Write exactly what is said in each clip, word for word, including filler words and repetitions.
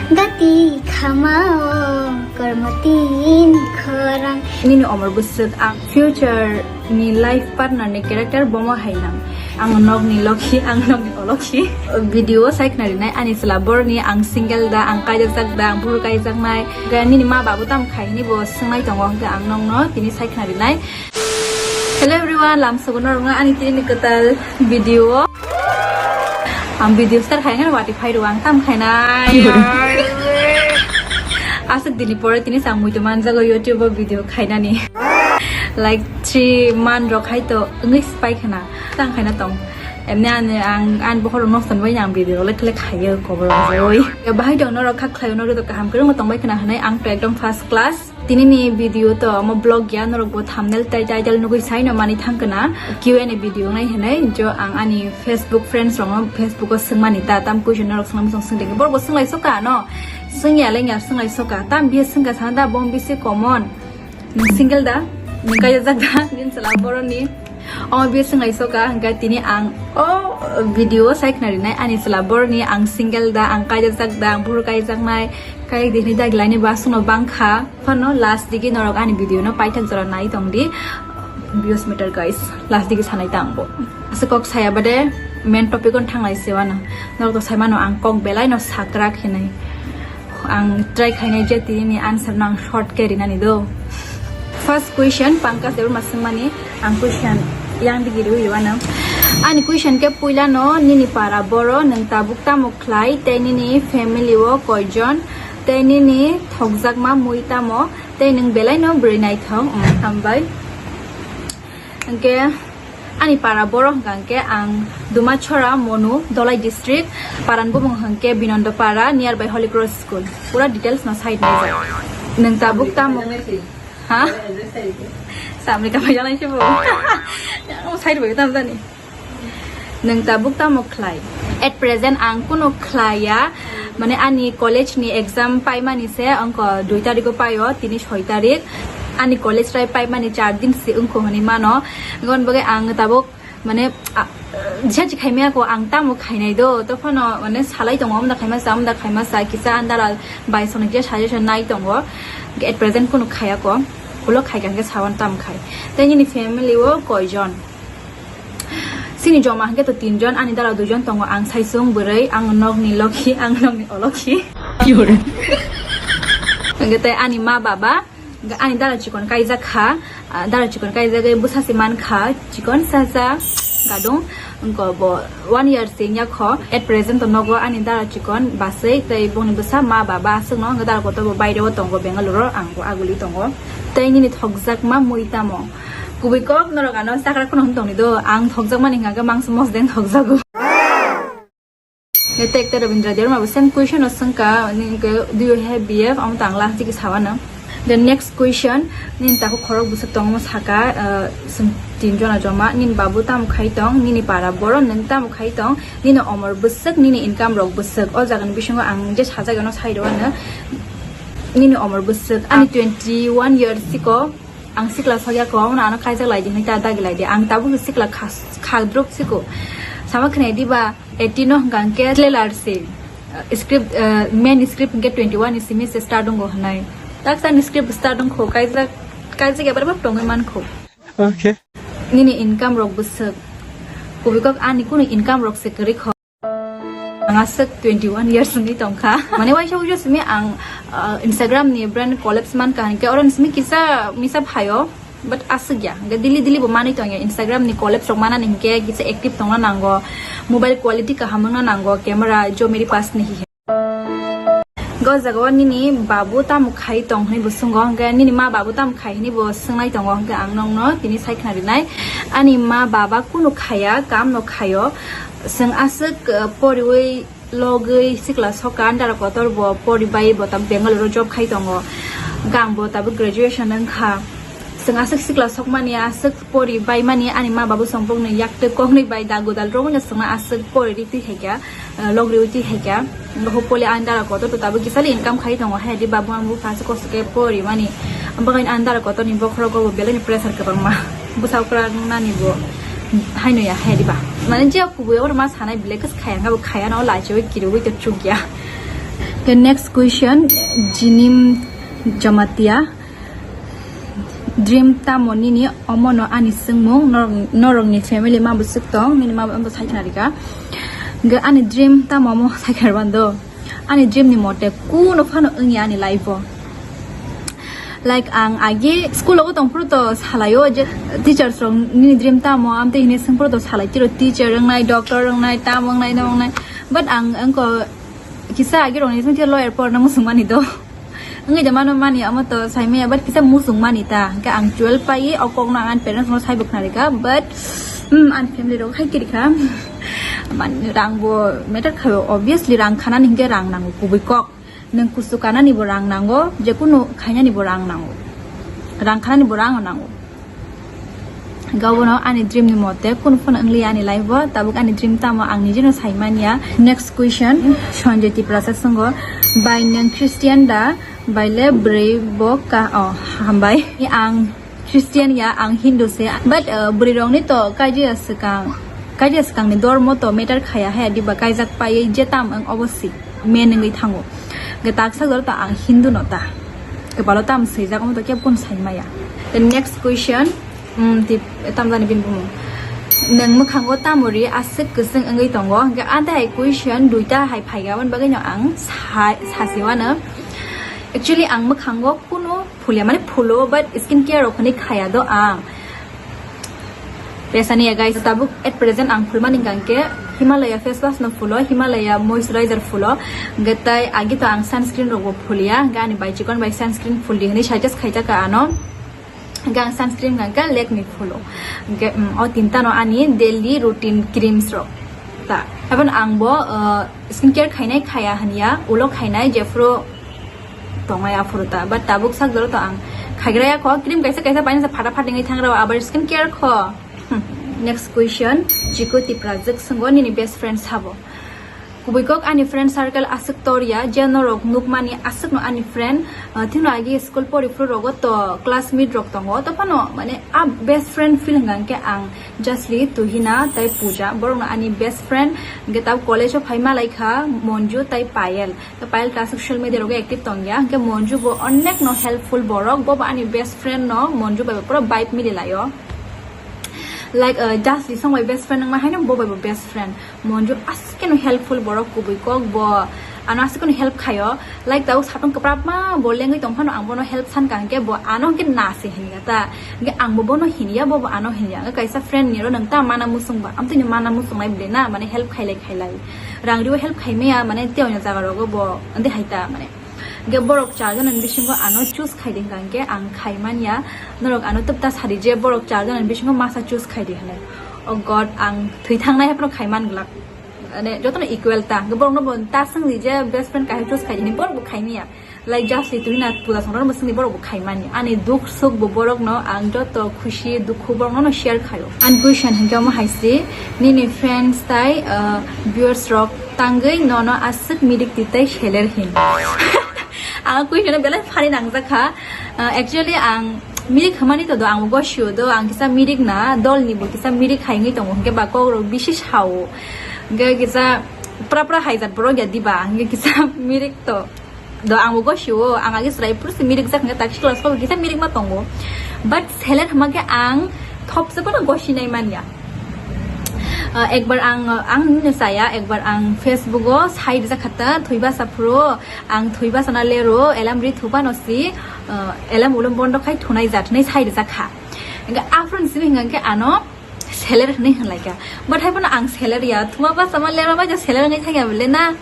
Gati khamao kormotin khorang. Nini omor bwswk ang future ni life partner ni character bomo hai nang. Ang nokni lokhi, ang nokni olokhi. Video o sai khna rinai ani chwla borni ang single da, ang kaijak da, ang buphuru kaijaknai. Ga nini ma babu tam khai hini bo swngnai tongo, hwnkhe ang nokno tini sai khna rinai. Hello everyone, lamsogo norokno ani tini kwtal video o. Ang video start khai ngani wati phai rw ang tam khainai. Aswk dini pore tini chang muitu manjago YouTube o video khainani. Like three month rok hai to wngwi spai khna. Tang khaina tong. Emni ani ang, ang bokhorok noksan bai ang video lek lek khayo kobor oi. Bahai dong norok kha khlaio norok to kaham kwrwngma tongbai khna hwnwi ang to ekdom first class. Tini ni video to omo vlog ya, norok bo thumbnail tai title nugui sai no mani thang kana Q and A video nai hinui jo ang ani Facebook friends rok no Facebook o swngmani ta tam question norok swngmani song swngde borok bo swnglaisok ka no swngya lengya swnglaisok ka tam biye swngka sana da bom bisi common. Nung single da? Nung kaya jak da? Nin sala boroni. Omo biye swnglaisok ka hingka tini ang o video o sai khna rinai ani sala boroni ang single da, ang kaya jak da, ang buphuru kaya jaknai. Kayek dini dagi laini ba aswkno bangkha. Phano last digi norok ani video no paithak jora nai tong di. Views meter guys. Last digi sanai ta ang bo. Asa kok saya bade main topic on thanglai se wano. Norok to sai mano ang kok belai no sakrak hinai. Ang try khainai je tini answer no ang short khe rinani do. First question, Pankaj Debbarma swngmani, ang question yang digi riwi riwano. Ani question khe puila no nini para boro nwng tabuk tamo khlai tei nini family o koijon tei nini thokjakma mui tamo tei nwng belai no bwrwi naithok, mm, hambai. Hwnkhe ani para boro hwnkha hwnkhe ang Dumachora Monu, Dholai district, paran bumung hwnkhe Binondo Para, nearby Holy Cross School. Pura details no side nai. Nwng tabuk tamo Ha? Samri ka paijak nai se bo. Yang side bai tam jani. Nwng tabuk tamo khlai? At present ang kuno khlaiya. Mane ani college ni exam paimani se angko dui tarikh o paio, tini soi tarikh. Ani college rai paimani char din si wngkho hwnwi mano. Ngon bagwi ang tabuk Mane, a, jesa je khaimaya ko ang tamo khainai do, to phano mane salai tongo, amda khaima sa, amda khaima sa, kisa andara bai soni je suggestion nai tongo. At present kunu khaya ko, ulo khai kha hwnkhe sawan tam khai. Tei nini family o koijon? Sini joma hwnkhe to tinjon, ani dara duijon tongo, ang saisung bwrwi, ang nokni lokhi, ang nokni olokhi. Hwnkhe tei ani ma baba, Ani dara chikon kaijak kha, ah, dara chikon kaijagwi bwsa se man kha, chikon sa sa gadung, wngko bo one year se wngya kho. At present to nogo ani dara chikon baswi tei bongni bwsa ma baba aswkno wngkha, dara kotor bo baire o tongo, Bengaluru o, ang bo aguli tongo. Tei nini thokjakma mui tamo? Kubui kok norok ano chakra kheno wng tongni do, ang thokjakmani hwnkha khe mangsa mosdeng thokjago. Tei ekta Rabindra Debbarma bo same question o swngkha, nini hwnkhe, "Do you have B F?" Amo tang last digi sawana. The next question, nini takhuk khorok bwswk tongmo saka, uh, chwng tin jona joma, nini babu tamo khai tong, nini para borok nwng tamo khai tong, nini omor bwswk, nini income rok bwswk, o jagani bisingo ang je sajagano sai rwano, nini omor bwswk, ani twenty one years siko, Ang sikla sokya ko, ano kaijak lai di, hinwi ta dagi lai di. Ang tabuk sikla kha-, khadruk siko. Sama khwnai di ba, eighteen no hwnkha hwnkhe trailer se. Script, eh, main script hwnkhe twenty one ni simi se start wngo hwnai. Taksa ni script start wngkho, kaijak, kaijak ya barabak tongwi mankho. Okay. Nini income rok bwswk. Kubui kok ani kunu income rok se kwrwi kho. Ang aswk twenty one years wngwi tongkha. Mane waisa ujo simi ang, uh, Instagram ni brand collabs mankha hinkhe oro simi kisa misa phaio, but aswk ya. Hinkhe daily daily bo manwi tongya Instagram ni collabs rok manani hinkhe kisa active tongna nango, mobile quality kaham wngna nango, camera jo meri paas ni hi. Go jaga o nini babu tamo khai tong hinwi bo swngo, hinkhe nini ma babu tamo khai hinwi bo swngnai tongo, hinkhe ang nokno tini sai khna rinai. Ani ma baba kunu khaya, kam no khaio. Chwng aswk, uh, poriwi logwi sikla sokha, andara kotor bo pori bai bo tabuk Bengaluru job khai tongo. Gang bo tabuk graduation wngkha. Chwng aswk sikla sokmani, aswk pori bai mani, ani ma babu songpokni yaktwi koknwi bai da godal rwmani chwngno aswk pori ri twi hai kha, uh, logri wi twi hai kha. Hopefully andara kotor to tabuk kisali income khai tongo, hai di babu ang bupha aswk kosto khe pori mani. Ang bagwi andara kotorni bokhorok bo belai ni pressure kwbangma. Bwsa okra nani bo haino ya hai diba. Mane je kubui oro ma sanai belai khe khaya, ang bo khaya no lachiwi kirigwi to chukya. The next question, Jinim Jamatia. Dream tamo nini? Omono ani swngmung, norok, norokni family ma bwswk tong, nini ma bo sai khna rika. Hwnkhe ani dream tamo omo sai khna rwando. Ani dream ni mote kuno phano wngya ani life o. Like ang agi school o tong phuru to salaio je teachers rok nini dream tamo amtwi hinwi swng phuru to salai tiro teacher wngnai, doctor wngnai, tam wngnai, tam wngnai. But ang wngkha kisa agi rok ni lawyer porna muchung mani do. Wngwi da mano mani amo to sai maya, but kisa muchung mani ta. Hwnkhe ang twelve pai o kok no ang ani parents no sai bwkhna rika, but um, ani family rok hai kiri kha. Man rang bo matter khayo, obviously rang khanani hwnkhe rang nango kubui kok. Nwng kusu kanani bo rang nango, jekunu khainani bo rang nango. Rang khanani bo rang nango. Gabono ani dream ni mote kunu phano wngli ani life o, tabuk ani dream tamo ang nijeno sai manya. Next question, Sanjay Tiprasa swngo, bai nwng Christian da? Bai le bwrwi bo ka, oh, hambai. Ang Christian ya, ang Hindu se, but uh, bwrwi rok ni to kaijia swkang, kaijia swkang ni dormo to matter khaya haya diba kaijak pai je tam ang obo si. Men wngwi thango. Hwnkhe taksa jora to ang Hindu no ta. Kebalo tam swijak, omo to kebo kun sai maya. The next question, um, tip, tam jani bini bumung. Nwng mwkhango tamo ri aswk kwchwng wngwi tongo? Hwnkhe ante hai question duita hai phaiga, aboni bagwi no ang sa-, sasiwano. Actually, ang mwkhango kunu phulia, mane phulo, but skin care rok hwnwi khaya do ang. Pesani ya guys, tabuk at present ang phulmani hwnkhe Himalaya face wash no phulo, Himalaya moisturizer phulo, hwnkhe tai agi to ang sunscreen rok bo phulia, hwnkhe ani bai chikon bai sunscreen phuldi hwnwi suggest khaijak kha ano, hwnkhe ang sunscreen hwnkhe Lakme phulo, hwnkhe, mm, o tinta no ani daily routine creams rok ta. Haban ang bo, uh, skin care khainai khaya hwnya, ulo khainai jephuru tongnai aphuru ta, but tabuk sak jora to ang khaigraya kho, cream kaisa kaisa paina sa phata phata wngwi thangrao, abar skin care kho. Hmm. Next question, Chiko Tiprajwk swngo, nini best friend sabo? Kubui kok ani friend circle aswk torya, je norok nukmani aswkno ani friend, ah, thikno agi school pori phuru rogo to classmate rok tongo, to phano mane a best friend feel hwnkha khe ang Jasli, Tuhina, tai Puja, borokno ani best friend, hwnkhe tabuk college o phai malaikha Monju tai Payel. Payal ta social media rogo active tongya, hwnkhe Monju bo onek no helpful borok, bo bo ani best friend no Monju bai pura vibe mili laio. Like, uh, Jasli song bai best friend wngma haino bo bai bo best friend. Monju aske no helpful borok, kubui kok bo ano aske no help khaio. Like, tau satung kwprap ma bo lengwi tong phano ang bono help san ka, hwnkhe bo ano hwnkhe na se hinya ta, hwnkhe ang bo bono hinya, bo bo ano hinya. Hwnkhe kaisa friend ni ro nwng ta mana musung ba, amtwi ni mana musung nai bwle na, mane help khailai khailai. Rang rio help khai maya, mane tei oino jaga rogo bo ande hai ta, mane. Hwnkhe borok char jona ni bisingo ano choose khai di hwnkha hwnkhe ang khai manya, norok ano tubta sadi je borok char jona ni bisingo masa choose khai di hwnwi. Oh God, ang thwi thangnai hai phano khai man glak. Mane jotono equal ta. Hwnkhe borokno bo ta swng di je best friend kahai choose khai di hwnwi, borok bo khai maya. Like Jasli, Tuhina, Puja song rok no bo swng di, borok bo khai mani. Ani duk suk bo borok no ang joto khusi dukhu borok no no share khaio. Ani question hwnkhe omo hai se, nini friends tai, uh, viewers rok tangwi nono aswk mirik twi tai seler hin. Ang question no belai funny nangjak kha. Uh, actually ang mirik hwnmani to do, ang bo gosio do, ang kisa mirik na, dol ni bo kisa mirik hai wngwi tongo, hwnkhe ba kok rok bisi sao. Hwnkhe kisa pra pra hai jat borok ya diba, hwnkhe kisa mirik to. Do ang bo gosio, ang agi chwrai phuru se mirik jak hwnkhe tak sikla sabo kisa mirik ma tongo. But seler hwnkhe ang thopsa bono gosinai manya. Ah, ekbar ang, ang nini saya, ekbar ang Facebook o sai rijak kha ta, thwi basa phuru, ang thwi basa na lero, elam ri thupa no si, ah, elam ulum bondo khai thunai jat hinwi sai rijak kha. Hwnkhe aphuru ni simi hwnkhe ano seler hinwi hwnlai kha. But hai phano ang seler ya, thuma basa ma lero bai seler hinwi thangya bole na.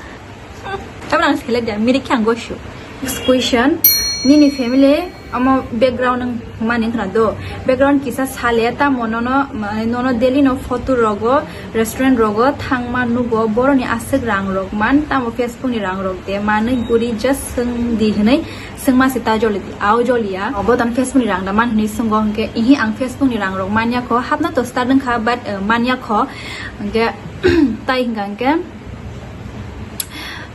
Tabra ang select ya, mirik khe ang gosio. Next question, nini family omo background wng mani wngkha na do? Background kisa sale, tamo nono, mane nono daily no photo rogo, restaurant rogo thangma nugo, boroni aswk rang rok man, tamo Facebook ni rang rok de manwi guri just swng di hinwi swngma se ta joli di, ao joli ya. Obo tamo Facebook ni rang da man hinwi swnggo hwnkhe, ihi ang Facebook ni rang rok manya kho, hapna to start wngkha, but, eh, manya kho, hwnkhe tai hwnkha hwnkhe,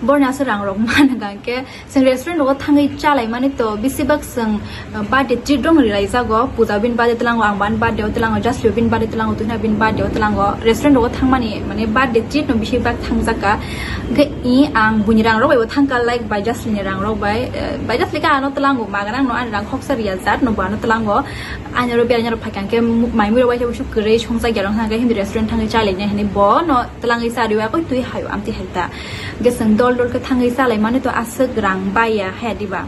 Borni aswk rang rok man hwnkha khe, chwng restaurant rogo thangwi chalai mani to, bisi bak chwng, uh, birthday treat rok rilai jago. Puja bini birthday tlango, ang bani birthday o tlango, Jasli bini birthday tlango, Tuhina bini birthday o tlango. Restaurant rogo thangmani, mane, birthday treat no bisi bak thangjakha. Hwnkhe i ang buini rang rok bai bo thangkha, like, bai Jasli ni rang rok bai, uh, bai Jasli kha ano tlango, magrang no ani rang khoksa riya jat no bo ano tlango. Ani oro beraina rok phaikha hwnkhe, mai mui rok bai khe bwswk kwrwi songchak ya rok hwnkha khe, hindi restaurant thangwi chalai nai hinwi bo no twlangwi cha rwi akoi twi haio amtwi hai ta. Hwnkhe chwng dol dol khe thangwi chalai mani to aswk rang bai ya haya diba.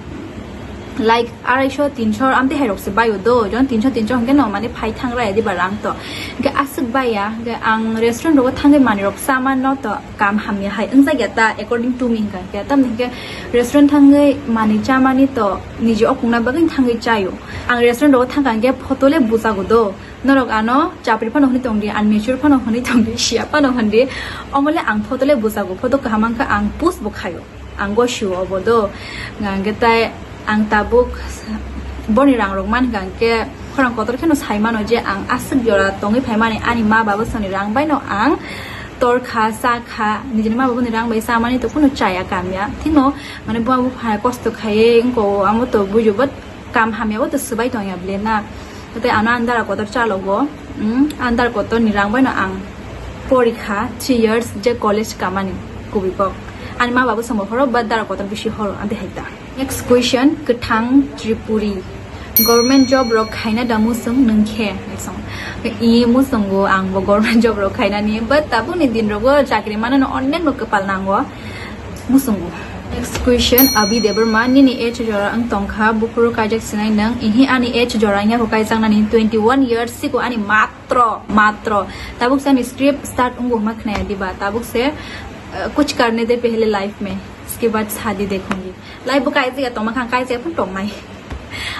Like, araisho, tinsho amtwi hai rok se bai o do. Jon tinsho, tinsho hwnkhe no mane phai thang raya diba rang to. Hwnkhe aswk bai ya, hwnkhe ang restaurant rogo thangwi manwi rok cha man no to kam hamya hai wngjak ya ta, according to me hwnkha khe. Tamni hwnkhe restaurant thangwi manwi cha mani to niji okungna bagwi thangwi chaio. Ang restaurant rogo thangkha hwnkhe photo le buchago do. Norok ano chapri phano hwnwi tongdi, unmature phano hwnwi tongdi, siya phano hwnwi. Omole ang photo le buchago, photo kaham wngkha ang post bo khaio. Ang gosio obo do. Hwnkhe tai ang tabuk boni rang rok mankha hwnkhe khorang kotor kheno sai mano je ang aswk jora tongwi phaimani ani ma baba soni rang baino ang tor kha, cha kha, nijini ma babani rang bai chamani to kunu chaya kamya. Thikno mane buma bupha kosto khaiwi wngko amo to bujo, but kam hamya bo to swbai tongya bile na. Tei ano andara kotor chalogo, mm, andara kotor ni rang baino ang porikha three years je college kamani kubui kok. Ani ma baba somo horo ba dara kotor bisi horo ante hai ta. Next question, kwthang Tripuri. Government job rok khaina da musung nung khe? Naisong. I musungo ang bo government job rok khainani, but tabukni din rogo chakri manano onek no kwpal nango. Musungo. Next question, Abi Debbarma, nini age jora wng tongkha, bukhuru kaijak sinai nung? Ihi, ani age jora wngya kho kaijaknani twenty one years siko ani matro, matro. Tabuk se ani script start wngbo hwnma khnaya diba? Tabuk se, uh, kuch karne de pehle life mein, iske baad shaadi dekhungi. Life bo kaijak ya tongma kha, kaijak phun tongnai.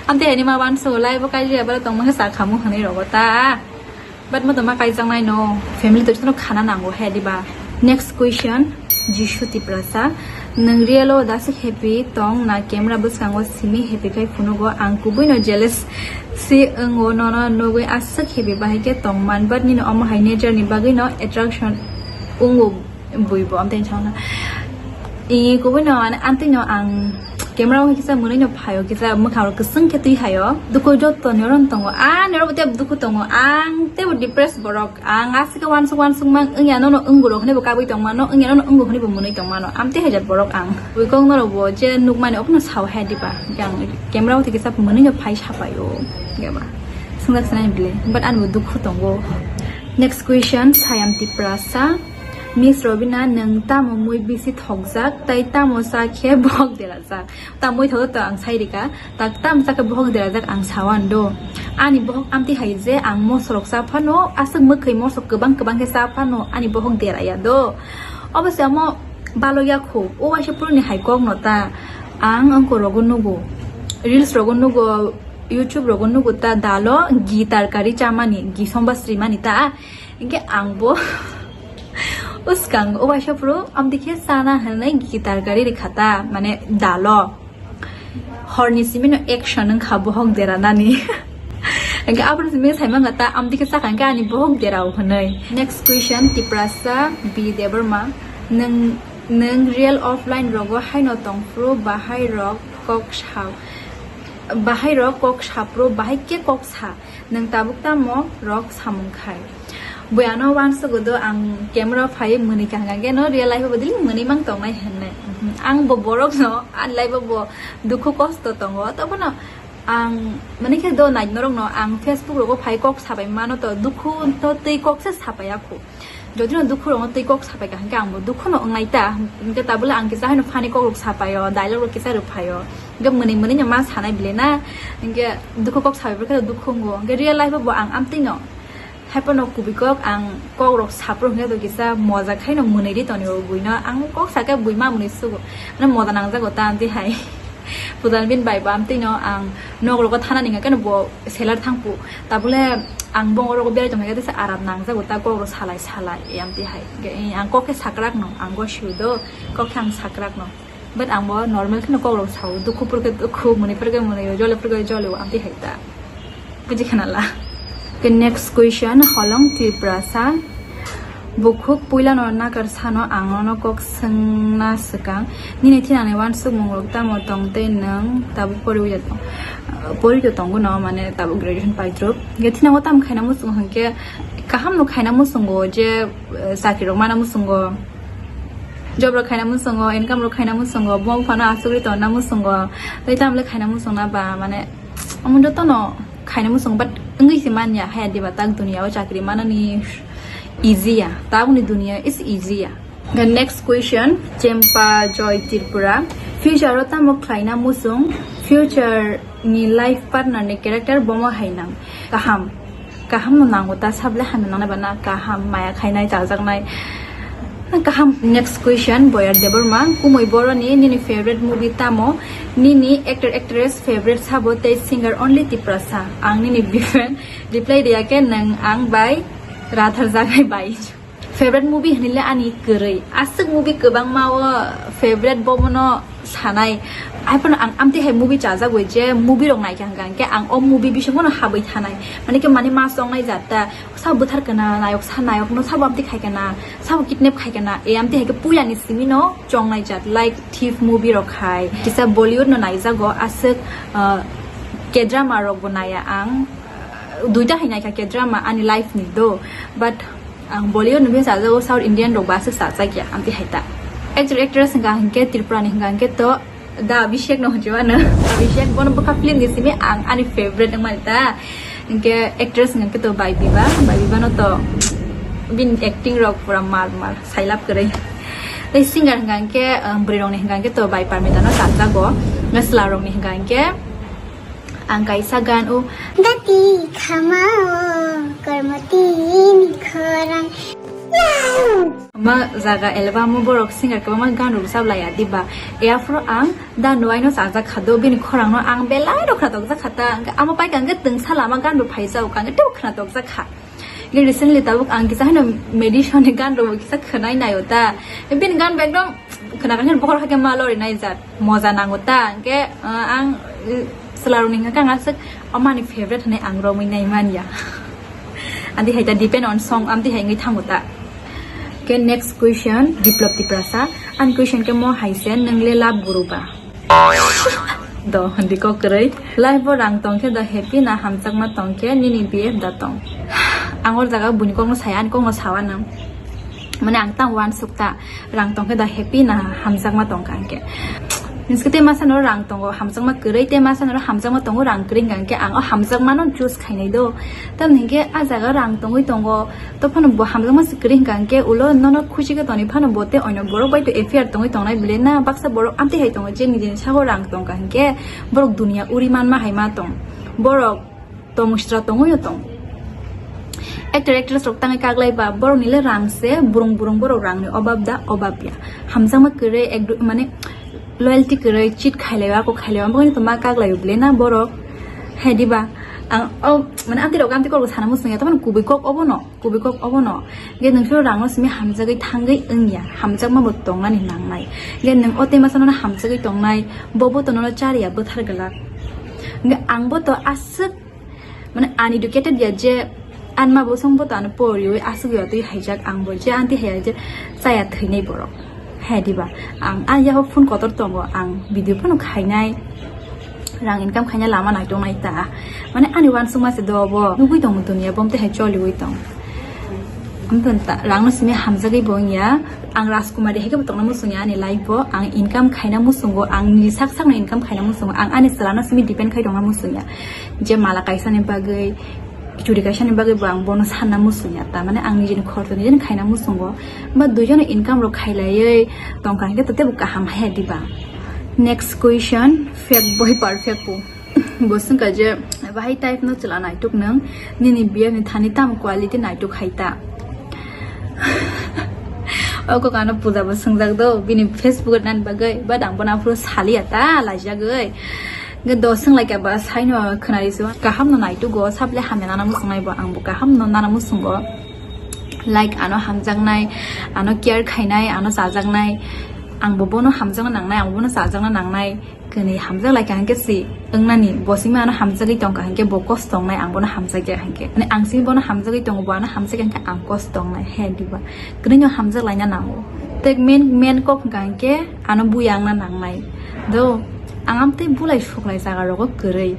Amte ani ma ban so life bo kaijak ya bala tongma kha sa khamu hwnwi rogo ta. But mo tongma kaijaknai no, family to khana nango he diba. Next question, Jishu Tiprasa. Nung real o dasi happy tong na camera bwskango simi happy khai phunugo? Ang kubui no jealous si wngo, nono nugui aswk happy bahai khe tong man, but nini omo hai nature ni bagwi no attraction wngo. Bui bo amtwi chana. I kubui no, ane, amtwi no ang camera o kisa mwnwi no phaio, kisa mwkhang rok kwswng khe twi haio. Dukhu joto ni oro tongo. A, ni oro bo tei dukhu tongo. Ang tei bo depressed borok. Ang aswk khe wansuk wansuk mang wngya, nono wngurok hwnwi bo kabui tong mano, wngya nono wngu hwnwi bo mwnwi tong mano. Amtwi haijak borok ang. Bui kok norok bo je nukmani ophno sao hai diba. Ang camera o tei kisa mwnwi no phai sapaio. Gaba. Swngjak sinai bile. But ani bo dukhu tongo. Next question, Sayam Tiprasa. Miss Robina, nwng tamo mui bisi thokjak, tai tamo cha khe bohok derajak? Ta mui thodo to ang sai rika, tak tam cha khe bohok derajak ang sawan do. Ani bohok amtwi hai je ang mosorok cha phano, aswk mwkhwi mosorok kwbang kwbang khe cha phano ani bohok deraya do. Obo se omo balo ya khu, o waisa phuru ni hai kok no ta. Ang wngko rogo nugo, reels rogo nugo, YouTube rogo nugo ta dalo gi tarkari chamani, gi somba srimani ta. Hingke ang bo uskang o waisa phuru amtwi khe chana hwnwi gi tarkari rikha ta, mane dalo. Horni simi no action wngkha bohok dera nani. Hingke aboni simi sai mangkha ta, amtwi khe chakha hingke ani bohok dera o hwnwi. Next question, Tiprasa B Debbarma. Nwng, nwng real offline rogo haino tong phuru bahai rok kok sa, bahai rok kok sa phuru bahai khe kok sa? Nwng tabuk tamo rok samung khai? Bui ano uansugo do ang camera phai mwnwi kaham khe no real life o bodili mwnwi mang tongnai hwnwi. Mhm. Ang bo borok no ani life o bo dukhu kosto tongo, tobono ang mani khe do nai norok no ang Facebook rogo phai kok sabai mano to dukhu to twi kok se sapai ya khu. Jodi no dukhu rok no twi kok sapai ka hwnkhe ang bo dukhu no wngnai ta, hwnkhe tabule ang kisa haino funny kok rok sapai o, dialogue rok kisa rwphai o. Hingke mwnwi mwnwi no ma sanai bile na, hingke dukhu kok sabai bwkhe dukhu wngo, hingke real life o bo ang amtwi no. Haiphano kubui kok ang kok rok saphuru hingke to kisa moja khai no mwnwi ri toni o bui no, ang kok sakhe bui ma mwnwi sugo, mane moja nangjago ta amtwi hai. Pujan bin bai bo amtwi no ang nok rogo thana ni hingke no bo selar thangpu, tabule ang bong orogo berai tongkha khe tesa aram nangjago ta kok rok salai salai amtwi hai. Hingke ang kok khe sakrak no, ang go siu do, kok khe ang sakrak no. But ang bo normal kheno kok rok sao, dukhu phuru khe dukhu, mwnwi phuru khe mwnwi, jole phuru khe jole, amtwi hai ta. Buji khana la. Ke next question, Holong Tiprasa. Bukhuk puilano nakar sano ang nono kok swngna swkang, nini thinani uansukmungrok tamo tong tei nwng tabuk poriwi tong-, poriwi tongo no, mane tabuk graduation paitwrwk. Hwnkhe thinango tamo khaina muchungo hwnkhe, kaham no khaina muchungo je, eh, chakri rok mana muchungo, job rok khaina muchungo, income rok khaina muchungo, buma buphano asugwi tongna muchungo, tei tamle khaina muchungna ba, mane, omo jotono khaina muchungo, but wngwi se manya, haya diba tak duniya o chakri manani easy ya, tabukni duniya is easy ya. The next question, Chempa Joy Tripura, future o tamo khlaina muchung, future ni life partner ni character bomo hai nang, kaham, kaham no nango ta, sable hamya nangnai ba na, kaham maya khainai, chajaknai, kaham. Next question, Boyar Debbarma, Kumui Boroni, nini favorite movie tamo? Nini actor actress favorite sabo tei singer only Tiprasa? Ang nini befriend reply riya khe nwng ang bai rathar jagai bai. Favorite movie hinile ani kwrwi. Aswk movie kwbangma o favorite bomono sanai. Haiphano ang amtwi hai movie chajagwi je movie rok naikha hwnkha hwnkhe ang o movie bisingono habwi thanai. Mane khe mane ma chongnai jat ta. Sabo bwthar kana, nayok sa nayokno sabo amtwi khai kana, sabo kidnap khai kana. E amtwi hai khe puilani simino chongnai jat. Like Thief movie rok hai. Kisa Bollywood no naijago aswk, ah, K-drama rok bo naiya ang. Duita hai naikha K-drama ani life ni do. But ang Bollywood ni bini chajago, South Indian rok ba aswk chajak ya, amtwi hai ta. Actor actress hwnkha hwnkhe Tripura ni hwnkha hwnkhe to Da Abhishek no hwnwi mano. Abhishek bono bwkha film ni simi ang ani favorite wngmani ta. Hwnkhe actress hwnkha hwnkhe to Bai Biba, Bai Biba no to bini acting rok pura mal mal, sailap kwrwi. Tei singer hwnkha hwnkhe, um, bwrwi rok ni hwnkha hwnkhe to Bai Parmita no chajago. Hwnkhe chwla rok ni hwnkha hwnkhe Ang kaisa gan o. Dati khama o kormoti ni khorang. Ama jaga album o borok singer kwbangma gan rok rwchap lai ya diba. Eya phuru ang da nuai no chajak kha do, bini khorang no ang belai rok khna tokjak kha ta. Hwnkhe amo pai kang khe twngsa lama gan bo phai jao, kang khe tebo khna tokjak kha. Hwnkhe recently tabuk ang kisa haino Medishon ni gan rok bo kisa khwnai naio ta. Bini gan bo ekdom khna khe bokhorok hakhe ma lori nai jat. Moja nango ta. Hwnkhe, uh, ang, uh, chwla rok ni hwnkhe ang aswk, oh, mani favorite hinwi ang romwi nai man ya. Amtwi hai ta depend on song, amtwi hai wngwi thango ta. Hwnkhe next question, Biplab Tiprasa. Ani question khe mo hai se, nwng le love guru ba? Do, hindi kok kwrwi. Life bo rang tong khe do happy na hamjakma tong khe nini B F da tong? Ang or jaga buini kok no saya, ani kok no sawa nang. Mane ang tang uansuk ta, rang tong khe do happy na hamjakma tong kha hwnkhe. Hinske tei masa no rang tongo hamjakma kwrwi, tei masa no hamjakma tongo rang kwrwi hwnkha hwnkhe ang o hamjakma no choose khainai do. Tamni hwnkhe a jaga rang tongwi tongo, to phano bo hamjakma se kwrwi hwnkha hwnkhe ulo nono khuchi khe tongwi phano bo tei oino borok bai to affair tongwi tongnai bile na, baksa borok amtwi hai tongo je nijini sago rang tong kha hwnkhe borok duniya uri manma hai ma tong. Borok tongmung sitra tongwi no tong. Actor actress rok tangwi kaglai ba borok ni le rang se, burung burung borok rang ni obab da obab ya. Hamjakma kwrwi ek du-, mane loyalty kwrwi cheat khailai o, ako khailai o, abo to ma kaglai o bile na borok. Hai diba? Ang o mane amtwi rok amtwi kok sana muchung ya, to kubui kok obo no. Kubui kok obo no. Ge nwng soro rang no simi hamjagwi thangwi wng ya. Hamjakma bo tongnani nangnai. Ge nwng o tei masa no hamjagwi tongnai, bo bo to nono chari ya bwthar glak. Ge ang bo to aswk, mane uneducated ya je, anma bo song bo to ano poriwi aswk ya twi haijak, ang bo je anti haya je chaya thwinai borok. Hai diba? Ang ani yago phone kotor tongo, ang video phano khainai. Rang income khaina lama naitongnai ta. Mane ani uansukma se do bo. Nugwi tongo duniya, bo amtwi hai choliwi tong. Amtwng ta, rang no simi hamjagwi bo wngya. Ang Rajkumari hai khe bo tongna muchung ya ani life bo. Ang income khaina muchungo, ang ni sak sak no income khaina muchungo. Ang ani chwla no simi depend khai tongna muchung ya. Je mala kaisa ni bagwi, churi kaisa ni bagwi bo ang bono sanna muchung ya. Ta mane ang nijeni khorcho nijeni khaina muchungo. Ba duijono income rok khailaiwi tongkha hwnkhe to tebo kaham hai diba. Next question, fake boy perfect po. Bo swngkha je, bahai type no chwla naituk nwng, nini B F ni thani tamo quality naituk hai ta? O kok ano puja bo swngjak do, bini Facebook nani bagwi, but ang bono aphuru saliya ta, laijagwi. Hwnkhe do swnglaikha ba saino khwnari se, kaham no naitugo, sable hamya nana muchungnai bo, ang bo kaham no nana muchungo. Like ano hamjaknai, ano care khainai, ano chajaknai, ang bo bono hamjakna nangnai, ang bo bono chajakna nangnai. Kwnwi hamjak lai ka hwnkhe si wngnani, bo simi ano hamjagwi tong ka hwnkhe bo kosto wngnai, ang bono hamjakya hwnkhe. Mane ang simi bono hamjagwi tongo, bo ano hamjakya hwnkhe ang kosto wngnai, he diba? Kwnwi no hamjak laina nango. Tei main, main kok hwnkha hwnkhe ano buya wngna nangnai. Do, ang amtwi bulai suklai jaga rogo kwrwi.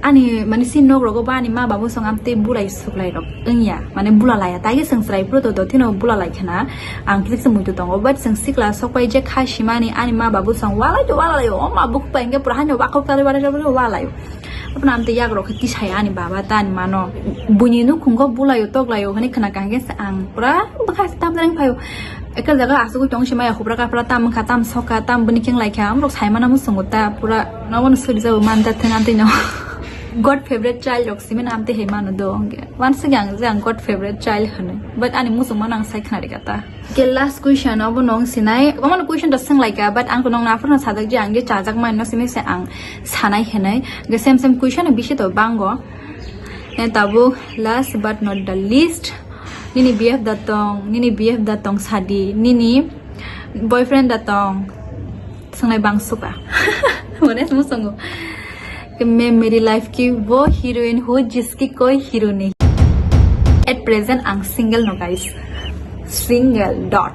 Ani, mane, si nok rogo ba ani ma babu song amtwi bulai suklai rok wngya, mane, bula laya. Tagi song chwrai phuru to, to thino bula lai khna, ang kisa muitu tongo. But song sikla sok pai je kha simani ani ma babu song walai to walai, o ma buk pai hwnkhe pura hani wakok tari walai walai walai. Apna amtwi yak rok khe tisai ani baba ta ani mano. Buini nukhungo bulayo toklayo hwnwi khna ka hwnkhe ang pura bwkha tam reng phaio. Ekta jaga asugwi tong se maya hubra kapra tam wngkha, tam sokha, tam bini keng laikha, amrok saimano musungo ta pura nobono suri jabo man ta thwng amtwi no. God favorite child rok simi amtwi hai mano do hwnkhe. Wansi ang je ang God favorite child hwno. But ani musung mano ang sai khna rika ta. Ke last question obo nong sinai. Omo question ta swng laika, but ang nong na phurno sajak je ang je chajak mano simi se ang sanai hinai. Ge same same question bisi to bango. Yang tabuk last but not the least. Nini B F da tong, nini B F da tong sadi, nini boyfriend da tong. Sangnai bang suka. Mane mo sango. Ke main meri life ki wo heroine ho jiski koi hero nahi. At present ang single no guys. Single dot.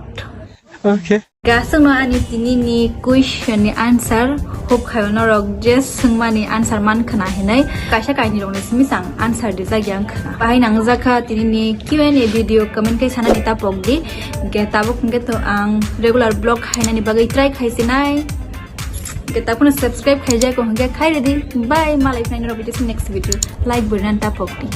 Okay. Gasungno ani tini ni question ni answer hop khayo norok je sungmani answer man khna hinai kaisa kaini rokni simi sang answer di jagya ang khna. Bahai nang jakha tini ni Q and A video comment kai sana ni tapok di. Ge tabuk hingke to ang regular vlog khainani bagwi try khaisinai. Ge tabukno subscribe khaijak ko hingke khai redi. Bye, malai phainai rok video next video. Like button tapok di.